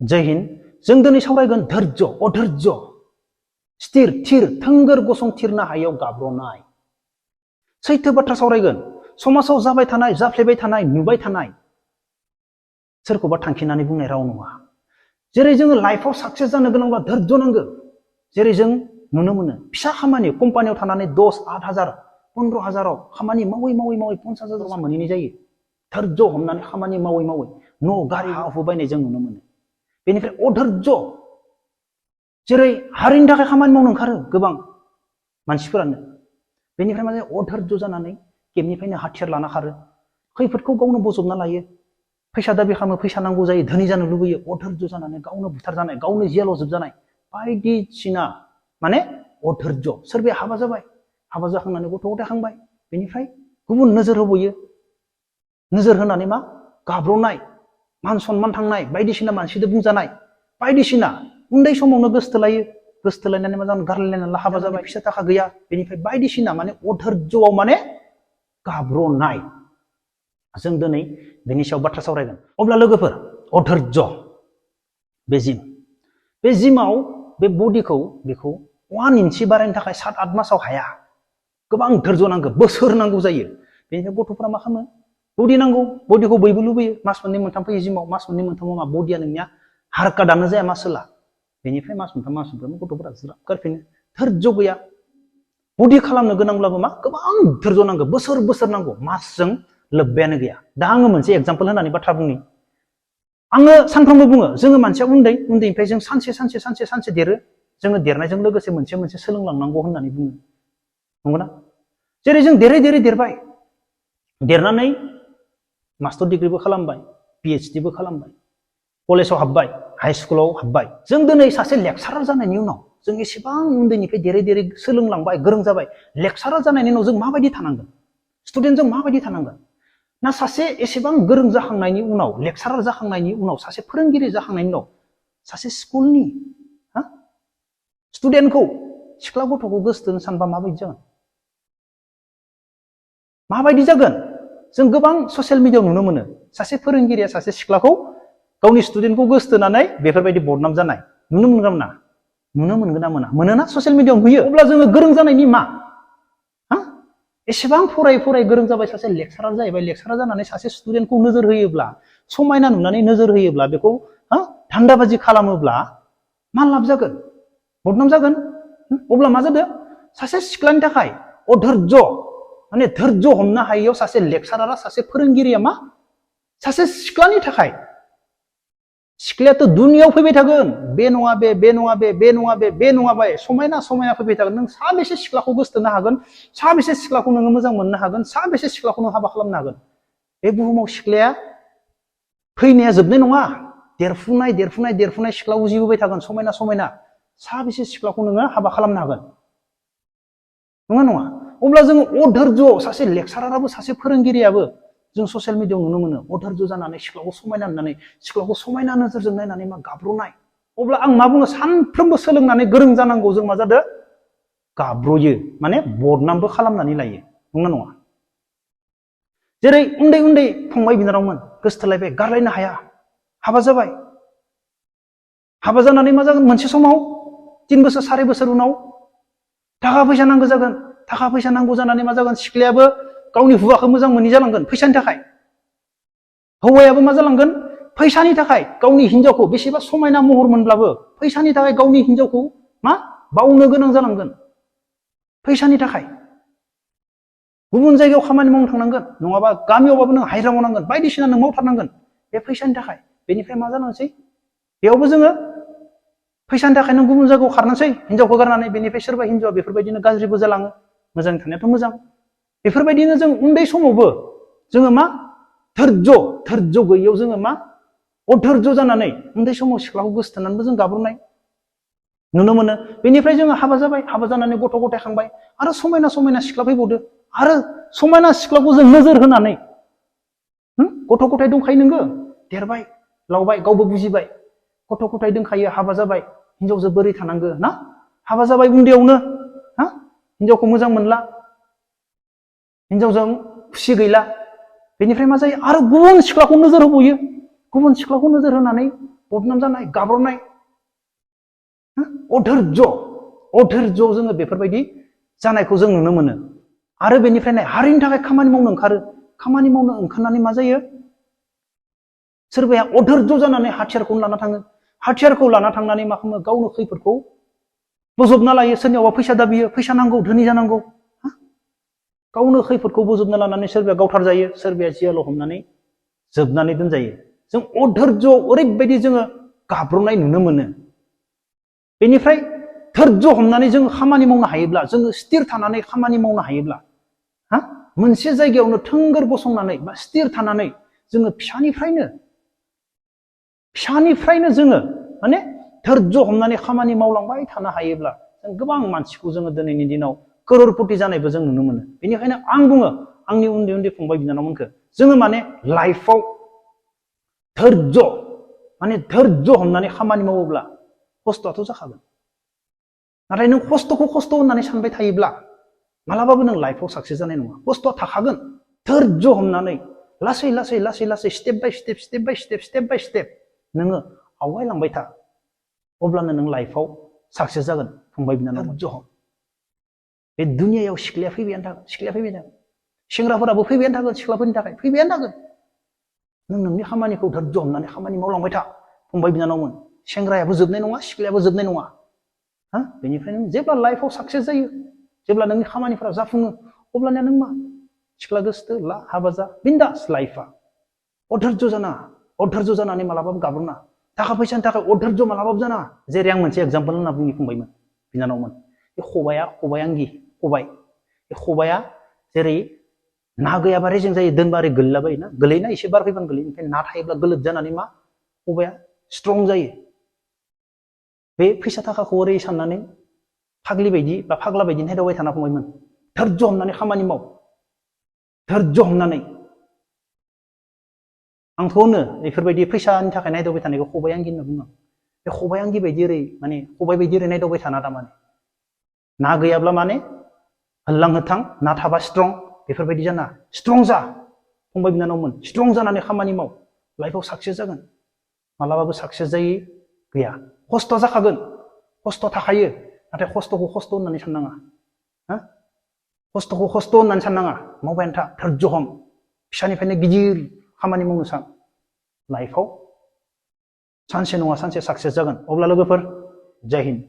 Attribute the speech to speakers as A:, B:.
A: जय हिन्द जों दिनै सावरायगोन धैर्य अधैर्य स्थिर थिर थोंगोर गसंथिरनो हायैयाव गाब्रनाय सैथो बाथ्रा सावरायगोन समाजाव जाबाय थानाय जाफ्लेबाय थानाय नुबाय थानाय सोरखौबा थांखिनानै बुंनाय राव नङा जेरै जोङो लाइफआव साक्सेस जानो गोनांब्ला धैर्य नांगौ जेरै जों नुनो मोनो फिसा खामानि कम्पानियाव थानानै 10,000 15,000 खामानि मावै 50,000 मोनहैनाय जायो धैर्य हमनानै खामानि मावै न' गारि हा हु बायनाय जों नुनो मोनो बेनिफ्राय अधैर्य जेरै हारिनि थाखाय खामानि मावनो ओंखारो गोबां मानसिफोरानो बेनिफ्राय मा जायो अधैर्य जानानै केम्पनिफ्रायनो हाथियार लाना खारो खैफोदखौ गावनो बजबना लायो फैसा दाबि खालामो फैसा नांगौ जायो धोनि जानो लुबैयो अधैर्य जानानै गावनो बुथारजानाय गावनो जियाल'जोबजानाय बायदिसिना माने अधैर्य सोरबाया हाबा जाबाय हाबा जाखांनानै गथ' गथाय खांबाय बेनिफ्राय गुबुन नोजोर होबोयो नोजोर होनानै मा गाब्रनाय मान सन्मान थांनाय बायदिसिना मानसिजों बुंजानाय बायदिसिना उन्दै समावनो गोसथोलायो गोसथोलायनानै मा जानो गारलायनानै हाबा जाबाय फैसा थाखा गैया बेनिफ्राय बायदिसिना माने अधैर्यआव माने गाब्रनाय जों दिनै बेनि सायाव बाथ्रा सावरायगोन अब्ला लोगोफोर अधैर्य बे जिमाव बे बडिखौ बेखौ 1 इन्सि बारायनो थाखाय 7-8 मासाव हाया गोबां धैर्य नांगौ बोसोर नांगौ जायो बेनिफ्राय गथ'फोरा मा खालामो बडि नांगौ बडिखौ बयबो लुबैयो मास 2-3 फैयो जिमाव मास 2-3 मा बडिया नोंनिया हारकादानो जाया मासोला बेनिफ्राय मास 3 गथ'फोरा ज्राब गारफिनो धैर्य गैया बडि खालामनो गोनांब्लाबो मा गोबां धैर्य नांगौ बोसोर नांगौ मासजों लोब्बायानो गैया दा आङो मोनसे एग्जाम्पल होनानै बाथ्रा बुंनि आङो सानफ्रोमबो बुङो जोङो मानसिया उन्दैनिफ्राय जों सानसे देरो जोङो देरनायजों लोगोसे मोनसे सोलोंलांनांगौ होननानै बुङो नंगौना जेरै जों देरबाय देरनानै मास्टार डिग्रीबो खालामबाय PhDबो खालामबाय कलेजाव हाबबाय हाई स्कुलाव हाबबाय जों दिनै सासे लेक्चारार जानायनि उनाव जों एसेबां उन्दैनिफ्राय देरै सोलोंलांबाय गोरों जाबाय लेक्चारार जानायनि उनाव जों माबायदि थानांगोन स्टुडेन्टजों माबायदि थानांगोन ना सासे एसेबां गोरों जाखांनायनि उनाव लेक्चारार जाखांनायनि उनाव सासे फोरोंगिरि जाखांनायनि उनाव सासे स्कुलनि स्टुडेन्टखौ सिख्ला गथ'खौ गोसोथोनो सानबा माबायदि जागोन जों गोबां ससियेल मिडियायाव नुनो मोनो सासे फोरोंगिरिया सासे सिख्लाखौ गावनि स्टुडेन्टखौ गोसोथोनानै बेफोरबायदि बदनाम जानाय नुनो मोनगोन ना मोनोना ससियेल मिडियायाव नुयो अब्ला जोङो गोरों जानायनि मा एसेबां फराय गोरों जाबाय सासे लेक्चारार जाहैबाय लेक्चारार जानानै सासे स्टुडेन्टखौ नोजोर होयोब्ला समायना नुनानै नोजोर होयोब्ला बेखौ धान्दाबाजि खालामोब्ला मा लाब जागोन बदनाम जागोन अब्ला मा जादों सासे सिख्लानि थाखाय अधैर्य माने धैर्य हमनो हायैयाव सासे लेक्चारारा सासे फोरोंगिरिया मा सासे सिख्लानि थाखाय सिख्लायाथ' दुनियाव फैबाय थागोन बे नङा बे समायना फैबाय थागोन नों साबेसे सिख्लाखौ गोसोथोनो हागोन साबेसे सिख्लाखौ नोङो मोजां मोननो हागोन साबेसे सिख्लाखौ नों हाबा खालामनो हागोन बे बुहुमाव सिख्लाया फैनाया जोबनाय नङा देरफुनाय सिख्ला उजिबोबाय थागोन समायना साबेसे सिख्लाखौ नोङो हाबा खालामनो हागोन नङा अब्ला जोङो अधैर्य सासे लेक्चाराराबो सासे फोरोंगिरियाबो जों ससियेल मिडियायाव नुनो मोनो अधैर्य जानानै सिख्लाखौ समायना नुनानै सिख्लाखौ समायना नोजोरजों नायनानै मा गाब्रनाय अब्ला आं मा बुङो सानफ्रोमबो सोलोंनानै गोरों जानांगौ जों मा जादों गाब्रयो माने बदनामबो खालामनानै लायो नङा जेरै उन्दै फंबाय बिनानावमोन गोसथोलायबाय गारलायनो हाया हाबा जाबाय हाबा जानानै मा जागोन मोनसे समाव 3 बोसोर 4 बोसोर उनाव थाखा फैसा नांगौ जागोन थाखा फैसा नांगौ जानानै मा जागोन सिख्लायाबो गावनि हौवाखौ मोजां मोनै जालांगोन फैसानि थाखाय हौवायाबो मा जालांगोन फैसानि थाखाय गावनि हिनजावखौ बेसेबा समायना महर मोनब्लाबो फैसानि थाखाय गावनि हिनजावखौ मा बावनो गोनां जालांगोन फैसानि थाखाय गुबुन जायगायाव खामानि मावनो थांनांगोन नङाबा गामियावबाबो नों हाजिरा मावनांगोन बायदिसिना नों मावथारनांगोन बे फैसानि थाखाय बेनिफ्राय मा जालांसै बेयावबो जोङो फैसानि थाखाय नों गुबुन जायगायाव खारनोसै हिनजावखौ गारनानै बेनिफ्राय सोरबा हिनजावा बेफोरबायदिनो गाज्रिबो जालाङो मोजां थानायाथ' मोजां बेफोरबायदिनो जों उन्दै समावबो जोङो मा धैर्य गैयैयाव जोङो मा अधैर्य जानानै उन्दै समाव सिख्लाखौ गोसोथोनानैबो जों गाब्रनाय नुनो मोनो बेनिफ्राय जोङो हाबा जाबाय हाबा जानानै गथ' गथाय खांबाय आरो समायना सिख्ला फैबावदो आरो समायना सिख्लाखौ जों नोजोर होनानै गथ' गथाय दंखायो नोङो देरबाय लावबाय गावबो बुजिबाय गथ' गथाय दंखायो हाबा जाबाय हिनजावजों बोरै थानांगो ना हाबा जाबाय उन्दैयावनो हिनजावखौ मोजां मोनला हिनजावजों खुसि गैला बेनिफ्राय मा जायो आरो गुबुन सिख्लाखौ नोजोर होबोयो गुबुन सिख्लाखौ नोजोर होनानै बदनाम जानाय गाब्रनाय अधैर्य जोङो बेफोरबायदि जानायखौ जों नुनो मोनो आरो बेनिफ्राय नाय हारिनि थाखाय खामानि मावनो ओंखारो खामानि मावनो ओंखारनानै मा जायो सोरबाया अधैर्य जानानै हाथियारखौ लाना थाङो हाथियारखौ लाना थांनानै मा खालामो गावनो खैफोदखौ बोजबना लायो सोरनियावबा फैसा दाबियो फैसा नांगौ धोनि जानांगौ गावनो खैफोदखौ बोजबना लानानै सोरबाया गावथार जायो सोरबाया जियाल हमनानै जोबनानै दोनजायो जों अधैर्यआव ओरैबायदि जोङो गाब्रनाय नुनो मोनो बेनिफ्राय धैर्य हमनानै जों खामानि मावनो हायोब्ला जोङो स्थिर थानानै खामानि मावनो हायोब्ला मोनसे जायगायावनो थोंगोर गसंनानै बा स्थिर थानानै जोङो फिसानिफ्रायनो जोङो माने धैर्य हमनानै खामानि मावलांबाय थानो हायोब्ला जों गोबां मानसिखौ जोङो दिनैनि दिनाव करोरपति जानायबो जों नुनो मोनो बेनिखायनो आं बुङो आंनि उन्दै उन्दै फंबाय बिनानावमोनखौ जोङो माने लाइफआव धैर्य हमनानै खामानि मावोब्ला खस्थ'आथ' जाखागोन नाथाय नों खस्थ' होननानै सानबाय थायोब्ला मालाबाबो नों लाइफआव साक्सेस जानाय नङा खस्थ'आ थाखागोन धैर्य हमनानै लासै स्टेप बाय स्टेप नोङो आवगायलांबाय था अब्लानो नों लाइफआव साक्सेस जागोन फंबाय बिनानाव बे दुनियायाव सिख्लाया फैबायानो थागोन सेंग्राफोराबो फैबायानो थागोन सिख्लाफोरनि थाखाय फैबायानो थागोन नों नोंनि खामानिखौ धैर्य हमनानै खामानि मावलांबाय था फंबाय बिनानावमोन सेंग्रायाबो जोबनाय नङा सिख्लायाबो जोबनाय नङा बेनिफ्राय नों जेब्ला लाइफआव साक्सेस जायो जेब्ला नोंनि खामानिफोरा जाफुङो अब्लानिया नों मा सिख्ला गोसथो ला हाबा जा बिन्दास लाइफआ अधैर्य जानानै मालाबाबो गाब्रना थाखा फैसानि थाखाय अधैर्य मालाबाबो जानाङा जेरै आं मोनसे एग्जाम्पल होनना बुंनि फंबायमोन बिनानावमोन बे खबाया जेरै ना गैयाबा रेजें जायो दोनबा ओरै गोलैलाबायोना गोलैना एसे बार फैबानो गोलैयो ओमफ्राय ना थायोब्ला गोलोद जानानै मा खबाया स्ट्रं जायो बे फैसा थाखाखौ ओरै साननानै फाग्लि बायदि बा फाग्ला बायदि नायदावबाय थाना फंबायमोन धैर्य हमनानै खामानि माव धैर्य हमनानै आंथ' होनो बेफोरबायदि फैसानि थाखाय नायदावबाय थानायखौ खबाइ आंगि होनना बुङो बे खबाइ आंगि बायदि ओरै माने खबाइ बायदि ओरै नायदावबाय थाना थारमाने ना गैयाब्ला माने होल्लां होथां ना थाबा स्ट्रं बेफोरबायदि जाना स्ट्रं जा फंबाय बिनानावमोन स्ट्रं जानानै खामानि माव लाइफआव साक्सेस जागोन मालाबाबो साक्सेस जायै गैया खस्थ' जाखागोन खस्थ' थाखायो नाथाय खस्थ'खौ खस्थ' होननानै साननाङा खस्थ'खौ खस्थ' होननानै साननाङा मावबायानो था धैर्य हम फिसानिफ्रायनो गिदिर खामानि मावनो सान लाइफआव सानसे नङा सानसे साक्सेस जागोन अब्ला लोगोफोर जय हिन्द